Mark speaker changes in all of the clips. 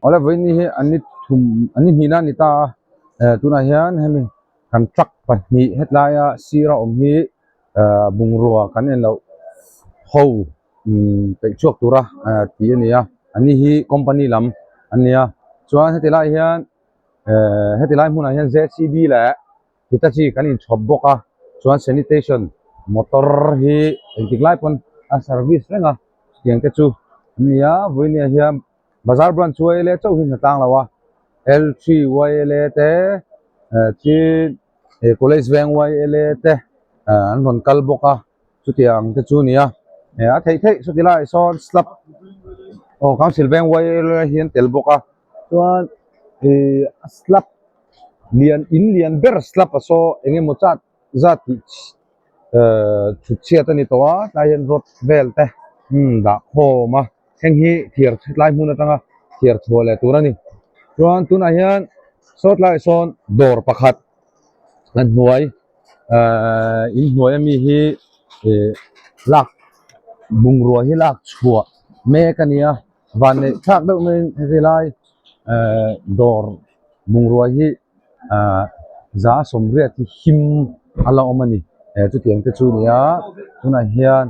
Speaker 1: Awle vawiin hi an ni thum an ni hnihna a ni ta a eh tunah hian hemi kan truck pahnih hetlaia sir a awm hi eh bungrua kan en loh ho umm peih chhuak tura eh tih a ni a an ni hi company lam an ni a chuan heti lai hian eh heti lai hmunah hian J C B leh Hitachi kan inchhawp bawk a chuan sanitation motor hi engtik lai pawn a service reng a chutiang te chu an ni a vawinia hian bazar branch YLA chauh hi hna tlang lo a L three YLA te eh chin eh college veng YLA te eh an rawn kal bawk a chutiang te chu a ni a eh a theih theih saw ti laiah sawn slab aw council veng YLA hi an tel bawk a chuan ihh slab lian in lian ber slab a saw eng emaw zat zat tih ehh thut chhiat a ni tawh a tlai hian rod vel te umm dah khawm a thleng hi thiar tlai hmun atanga thiar chhuah leh tur a ni chuan tunah hian saw tlaiah sawn dawr pakhat a hnuai ehh inhnuai ami hi ih lak bungrua hi lak chhuah mek a ni a vanneih thlak deuh maiin heti lai ehh dawr bungrua hi ahh za sawmriat hi him a la awm a ni eh chutiang te chu a ni a tunah hian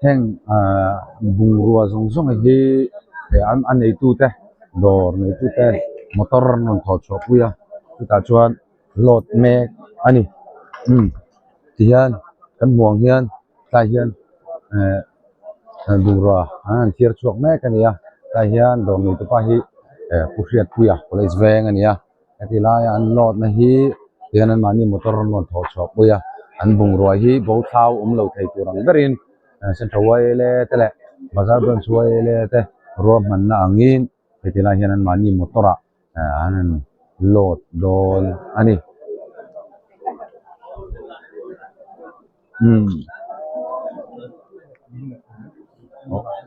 Speaker 1: heng ahh bungrua zawng zawng hi eh an a neitu te dawr neitu te motor an rawn thawh chhuah pui a chutah chuan load mek a ni umm tihian kan hmuh ang hian tlai hian eh bungrua an han thiar chhuak mek a ni a tlai hian dawr neitu pa hi eh pu hriatpuia college veng a ni a heti laia an load na hi tihian an mahni motor an rawn thawh chhuah pui a an bungrua hi bo thlau awm lo thei tur ang berin central yla te leh bazar branch yla te ruahmanna angin heti lai hian an mahni motor ah an han load dawn a ni. Umm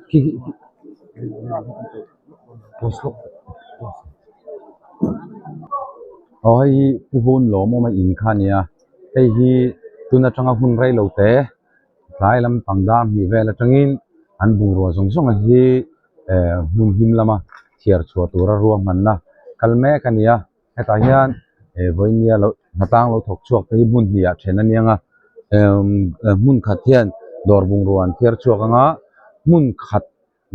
Speaker 1: khi khi aw hei hi pu hun lawmawm a in kha a nia hei hi tun atanga hun rei lo te tlai lampang dar hnih vel atangin an bungrua zawng zawng hi eh hmun him lama thiar chhuah tura ruahmanna kal mek a ni a hetah hian eh vawinia lo hnatlang lo thawk chhuak te hi hmun hnih ah then a ni ang a emm hmun khat hian dawr bungrua an thiar chhuak ang a hmun khat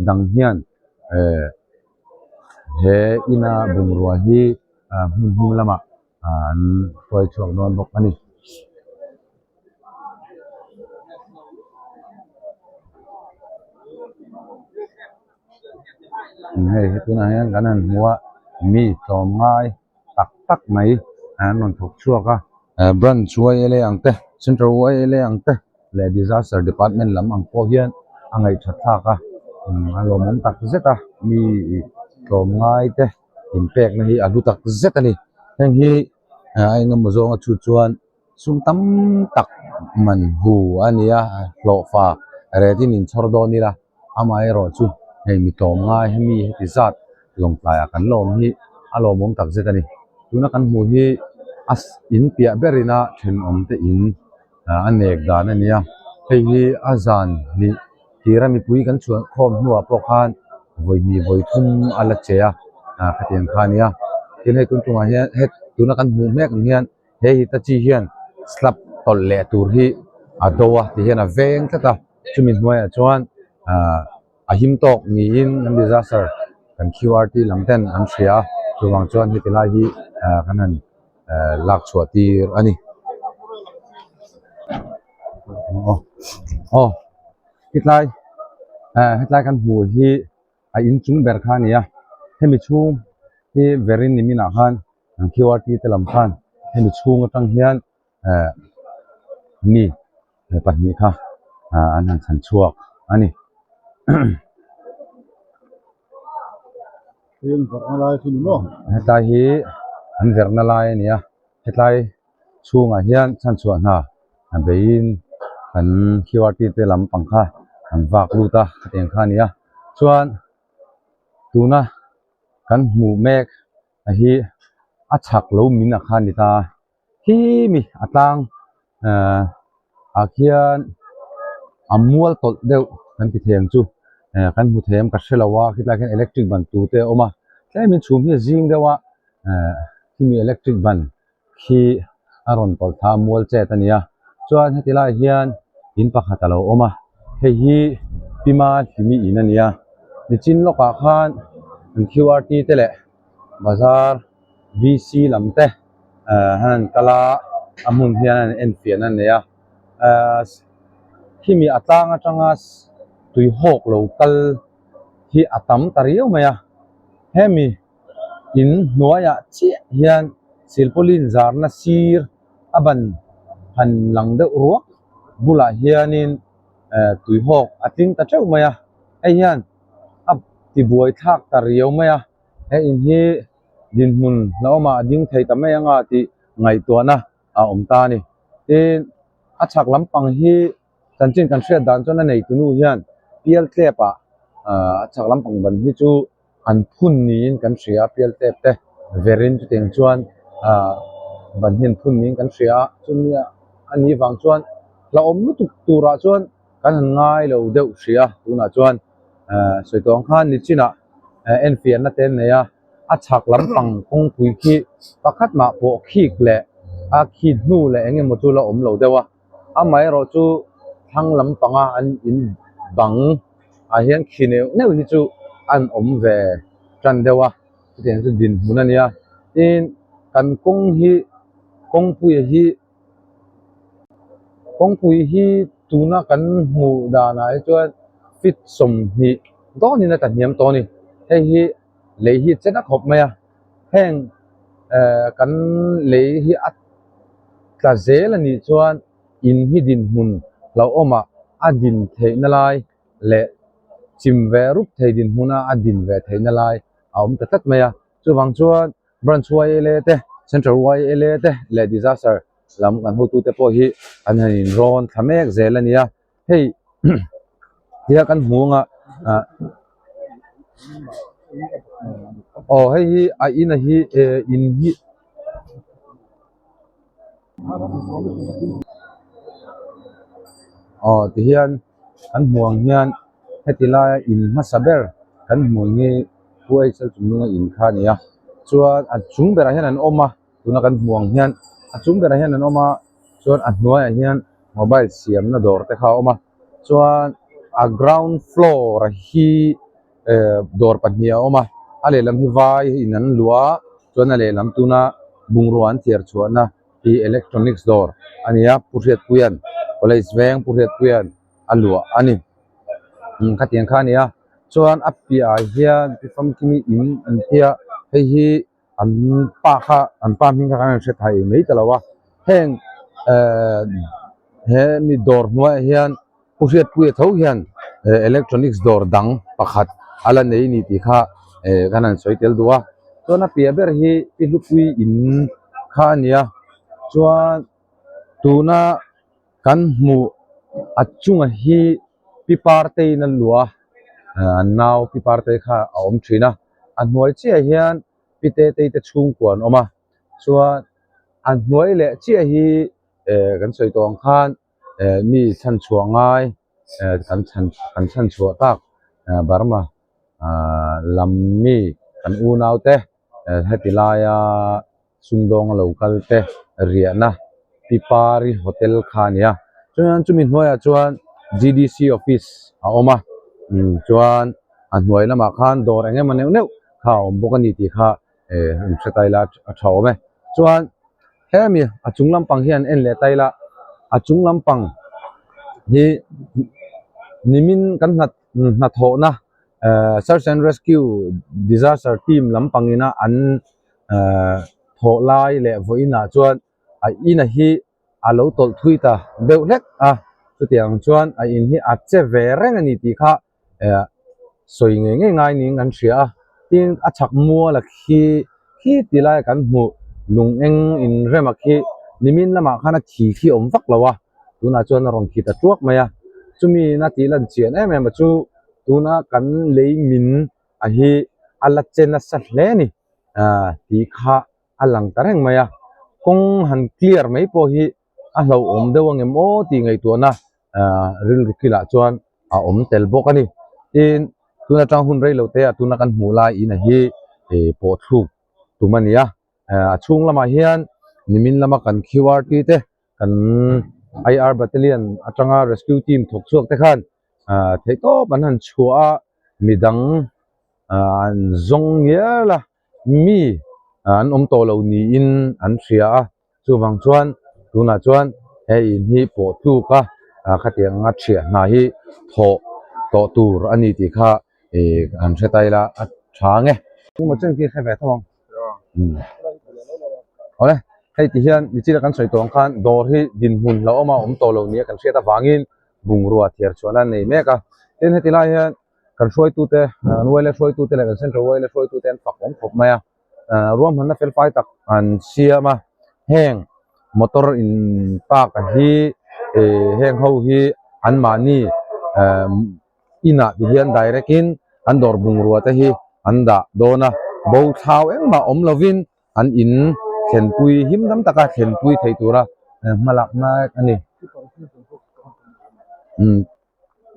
Speaker 1: dang hian eh he ina bungrua hi ah hmun him lamah an hruai chhuak dawn bawk a ni. Hei he tunah hian kan han hmu a mi tlawmngai tak tak mai an rawn thawk chhuak a eh branch YLA ang te central YLA ang te leh disaster department lam ang pawh hian a ngaihthat thlak a a lawmawm tak zet a mi tlawmngai te inpekna hi a hlu tak zet a ni heng hi a engemaw zawnga chhut chuan sum tam tak man hu a ni a hlawhfa retin inchhawr dawn ila amaherawh chu hei mi tlawmngai hemi heti zat lawngtlaiah kan la awm hi a lawmawm tak zet a ni tuna kan hmuh hi a in piah berin a thenawm te in a nek dan a ni a hei hi a zan hnih tira mipui kan chhuah khawm hnuah pawh khan vawi hnih vawi thum a la che a ah khatiang kha a ni a tin hei tun tumah hian het tuna kan hmuh mek ang hian he hitachi hian slab tawlh leh tur hi a do a ti hian a veng tlat a chumi hnuaiah chuan ah a him tawk niin an disaster kan Q R T lam ten an hria a chuvang chuan heti lai hi ah kan han eh lak chhuah tir a ni aw aw hetlai eh hetlai kan hmuh hi a inchung ber kha a ni a hemi chhung hi verin nimin ah khan an Q R T te lam khan hemi chhung atang hian eh mi pahnih kha ah an han chhan chhuak a ni. Hetlai hi an verhna lai a ni a hetlai chhungah hian chhanchhuah hna a beiin kan Q R T te lampang kha an vak lut a khatiang kha a ni a chuan tuna kan hmuh mek a hi a chhak lo min a kha a ni ta a. Khi mi a tlang ehh ah khian a mual tawlh deuh kan ti thei ang chu eh kan hmu thei ang ka hre lo a khilai ah khian electric ban tur te a awm a. Tlemin chhum hi a zing deuh a eh khimi electric ban khi a rawn tawlh thla a mual chet a ni a chuan heti lai hian in pakhat a lo awm a hei hi Pima hlimi in a ni a nichin lawkah khan an Q R T te leh bazar V C lam te eh an han kal a a hmun hian an enfiahna an nei a eh khimi a tlang atanga tui hawk lo kal hi a tam ta riau mai a hemi in hnuaiah chiah hian silpauline zarna sir a ban han lang deuh ruak bulah hianin eh tui hawk a tling ta teuh mai a hei hian a tibuai thlak ta riau mai a he in hi dinhmun hlauhawmah a ding thei ta mai anga tih ngaihtuahna a awm ta a ni tin a chhak lampang hi chanchin kan hriat dan chuan a neitu nu hian pial tlep ah ahh a chhak lampang ban hi chu an phun niin kan hria a pial tlep te verin chutiang chuan ahh ban hi an phun niin kan hria a chumi a nih vang chuan hlauhawm lutuk turah chuan kan han ngai lo deuh hria tunah chuan ahh sawi tawh ang khan nichinah enfiahna te an nei a. a chhak lampang kawngpui khi pakhat mah pawh khik leh a khi hnu leh eng emaw chu la awm lo deuh a amaherawh chu thlang lampanga an in bang ah hian khi neuh neuh hi chu an awm ve tan deuh a chutiang chu dinhmun a nia tin kan kawng hi kawngpuia hi kawngpui hi tuna kan hmuh danah hi chuan feet 20 dawnin a tla hniam tawh a ni hei hi. Lei hi che na khawp mai a heng eh kan lei hi a tla zel a nih chuan in hi dinhmun hlauhawmah a din theihna lai leh chim ve rup thei dinhmuna a din ve theihna lai a awm ta tlat mai a chuvang chuan branch Y L A te central Y L A te leh disaster lam kan hotute pawh hi an han inrawn thla mek zel a ni a. Hei tia kan hmu anga ah aw hei hi a in a hi eh in hi aw tihian kan hmu ang hian heti laia in hmasa ber kan hmuh ang hi Pu H L Chungnunga in kha a ni a chuan a chung berah hian an awm a tuna kan hmu ang hian a chung berah hian an awm a chuan a hnuaiah hian mobile siamna dawr te kha a awm a chuan a ground floor hi eh dawr pahnih a awm a a lehlam hi vai in an luah a chuan a lehlam tuna bungrua an thiar chhuahna hi electronics dawr a ni a Pu Hriatpuia'n college veng Pu Hriatpuia'n a luah a ni khatiang kha a ni a chuan a piahah hian Pi Famkimi in an tia hei hi. An pa kha an pa hming kha kan han hre thei mai ta lo a heng ehh he mi dawr hnuaiah hian Pu Hriatpuia tho hian eh electronics dawr dang pakhat a la nei ni tih kha eh kan han sawi tel duh a chuan a piah ber hi Pi Hlupui in kha a ni a chuan tuna kan hmuh a chunga hi Pi Partei-in a luah a an nau Pi Partei kha a awm thin a. A hnuai chiah hian pi te tei te chhungkua an awm a chuan a hnuai leh chiah hi eh kan sawi tawh ang khan eh mi chhanchhuah ngai eh kan chhan kan chhanchhuah tak eh Burma ah lam mi kan unau te eh heti laia sumdawnga lo kal te riahna pi pari hotel kha a ni a chuan chumi hnuaiah chuan G D C office a awm a umm chuan a hnuai lamah khan dawr eng emaw neuh neuh kha a awm bawk a ni tih kha eh in hre ta ila a tha awm e chuan hemi a chung lampang hian en leh ta ila a chung lampang hi nimin kan hna hnathawhna eh search and rescue disaster team lampang ina an eh thawh lai leh vawiinah chuan a in a hi a lo tawlh thui ta deuh hlek a chutiang chuan a in hi a che ve reng a ni tih kha eh sawi ngei ngei ngai niin kan hria a tin a chhak mual a khi khi ti lai kan hmuh lung eng in rem a khi nimin lamah khan a thi khi a awm vak lo a tunah chuan a rawn khi ta tuak mai a chumi in a tih lan chian em em a chu tuna kan lei min a hi a la che nasa hle a ni ah tih kha a lang ta reng mai a kawng han clear mai pawh hi a hlauhawm deuh ang em aw tih ngaihtuahna ah rilru kilah chuan a awm tel bawk a ni tin tun atang hun rei lo te ah tuna kan hmuh lai in a hi ih pawh thluk tum a ni a a chhung lamah hian nimin lama kan Q_R_T te kan I_R battalion atanga rescue team thawk chhuak te khan ah theih tawp an han chhuah a midang ah an zawng ngial a mi an awm tawh lo niin an hria a chuvang chuan tunah chuan he in hi pawh tluk a ah khatiang anga thiah hna hi thawh tawh tur a ni tih kha ih an hre ta ila a tha ang e. Engemaw chen khi hre ve tho ang. Awle hei ti hian nichina kan sawi tawh ang khan dawr hi dinhmun hlauhawm a awm tawh lo nia kan hriat avangin bungrua thiar chhuahna an nei mek a tin heti lai hian kan hruaitute an uaile hruaitute leh kan central uaile hruaitute an fak awm khawp mai a ah ruahmanna fel fai tak an siam a heng motor in park hi ih heng ho hi anmahni ah inah ti hian direct in an dawr bungrua te hi an dah dawn a bo thlau engmah awm lovin an in thlenpui him dam taka thlenpui thei tura hmalak mek a ni umm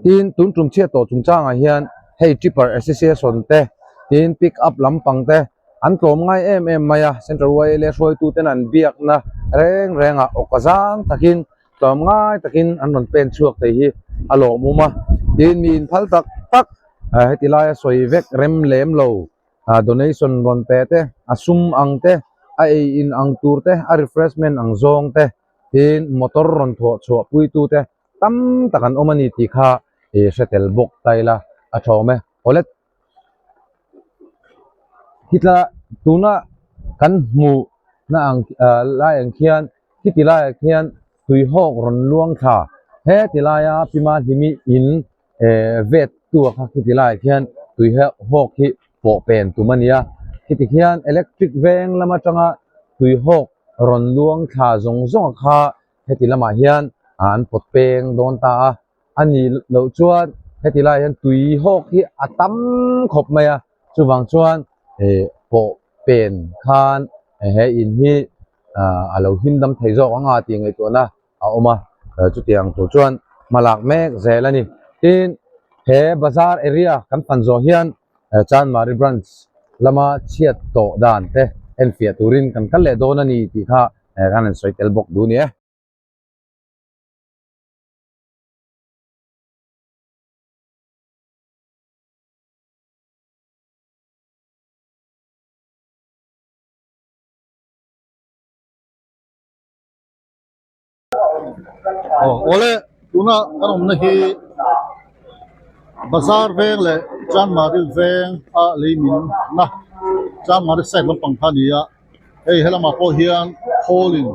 Speaker 1: tin tun tum chhiat tawh chungchangah hian hei tripper association te tin pick up lampang te an tlawm ngai em em mai a central yla hruaitu ten an biakna reng reng ah awka zang takin tlawm ngai takin an rawn pen chhuak thei hi a lawmawm a tin mi inphal tak tak ah heti laia sawi vek rem lem lo ah donation rawn pe te a sum ang te a ei in ang tur te a refreshment ang zawng te tin motor rawn thawh chhuah pui tu te tam tak an awm a ni tih kha ih hre tel bawk ta ila a tha awm e awle khitla tuna kan hmuh na ang ah lai ang khian khiti laiah khian tui hawk rawn luang thla he ti laia pima hlimi in eh vet tu ah kha khiti laiah khian tui hawk hi pawh pen tum a ni a khiti khian electric veng lam atanga tui hawk rawn luang thla zawng zawng a kha heti lamah hian an pawt peng dawn ta a a nih loh chuan heti laiah hian tui hawk hi a tam khawp mai a chuvang chuan eh pawh pen khan he in hi ah a lo him dam thei zawk ang a tih ngaihtuahna a awm a chutiang tur chuan hma lak mek zel a ni tin he bazar area kan fan zawh hian Chanmari branch lama chhiat tawh dan te enfiah turin kan kal leh dawn a ni tih kha kan han sawi tel bawk duh a ni e.
Speaker 2: Aw awle tuna kan awmna hi bazar veng leh chanmari veng a lei min na chanmari side lampang kha a ni a hei helamah pawh hian khawl in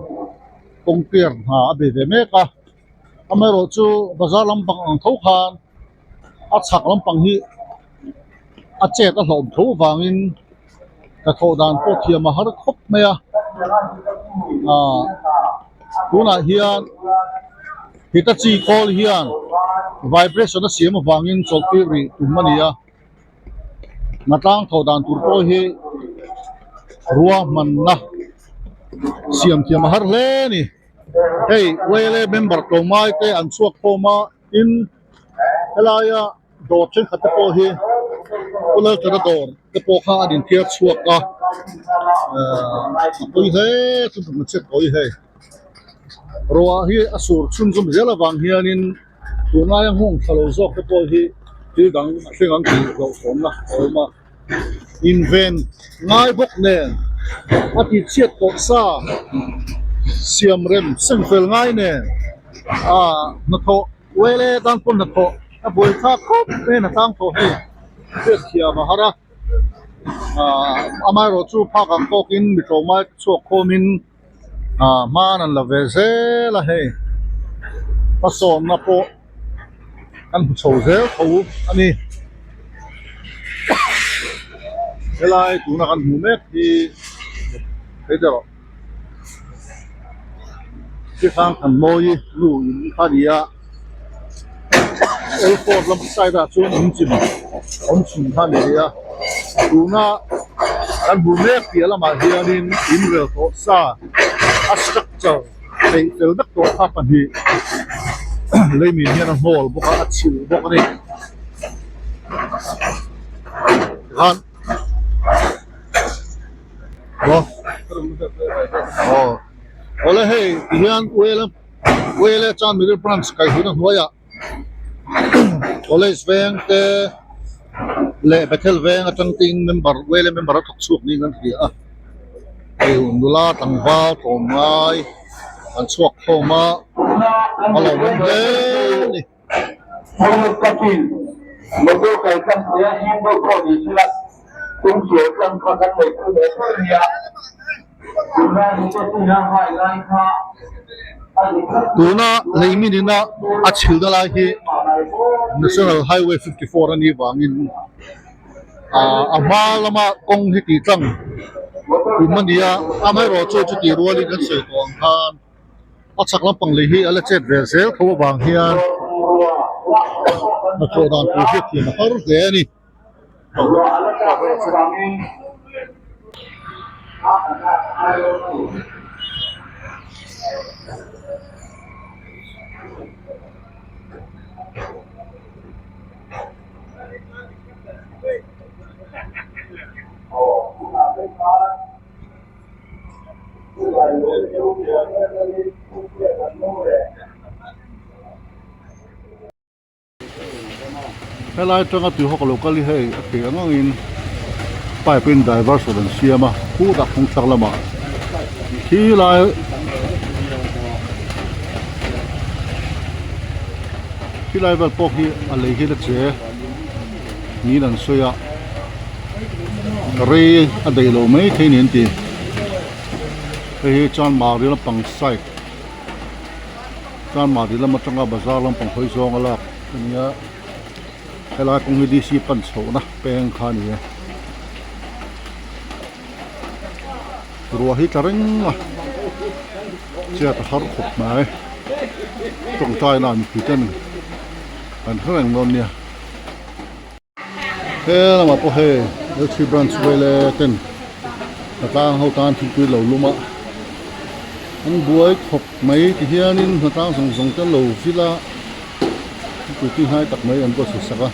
Speaker 2: kawng piar hna a bei ve mek a amaherawh chu bazar lampang ang tho khan a chhak lampang hi a chet a hlawm tho vangin ka thawh dan pawh thiam a har khawp mai a ah tunah hian hitachi khawl hian vibration a siam avangin chawlh tir rih tum a ni a hnatlang thawh dan tur pawh hi ruahmanna siam thiam a har hle a ni hei yla member tlawmngai te an chhuak khawm a tin helaia dawr thenkhat te pawh hi Pu Laltana dawr te pawh kha an inthiar chhuak a ehh a pawi hle chu ka chhiat tawi hei ruah hi a sur chhunzawm zel avang hianin tunlaia nghawng thla lo zawk te pawh hi thil dang a thleng ang tih hlauhawmna a awm a inven ngai bawk nen a tih chhiat tawh sa siam rem seng fel ngai nen ah hnathawh Uele tan pawn hnathawh a buai thlak khawp mai a hnatlang thawh hei hriat thiam a har a ah amaherawh chu phak ang tawkin mi tlawmngai chhuak khawmin ah hman an la ve zel a hei hmasawnna pawh kan hmu chho zel tho a ni helai tuna kan hmuh mek hi hei te rawh Chikhang Thanmawii nu in kha a ni a airport lam side ah chuan in chim awm chhun kha a ni a tuna kan hmuh mek piah lamah hianin in rel tawh sa a structure theih fel vek tawh kha pahnih leimin hian a hnawl bawk a a chhilh bawk a ni tikhan. Aw awle hei ti hian uela uela Chanmiri branch kaihhruina hnuaiah college veng te leh Bethel veng atang te in member uela member a thawk chhuak niin kan hria a hei nula tlangval tlawmngai an chhuak khawm a a lawmawm hle a ni. Tuna leimin ina a chhilna lai hi National Highway 54 a nih vangin a hma lama kawng hi tih tlang tum a ni a, amaherawhchu chutih rualin kan sawi tawh ang khan. A chak lampang lei hi a la chet ve zel tho avang hian hnathawh dan tur hriat thiam a har hle a ni. Helai atanga tuihawk lo kal hi hei a thei ang angin pipe in diversion an siam a khutah kawng chhak lamah khi lai khi lai vel pawh khi a lei hi la che niin an sawi a. Rei a daih loh mai thei niin ti hei hi Chanmari lampang side Chanmari lam atanga bazar lampang hawi zawng a lak a nia helai kawng hi D C pan chhohna peng kha a ni e ruah hi tla reng a chhiat a har khawp mai tawngtai lah mipui ten kan hre reng dawn nia. He lamah pawh hei L branch vele ten hnatlang ho tan thingpui lo lum a an buai khawp mai ti hianin hnatlang zawng zawng te an lo vil a thingpui tui hnai tak mai an buatsaih sak a.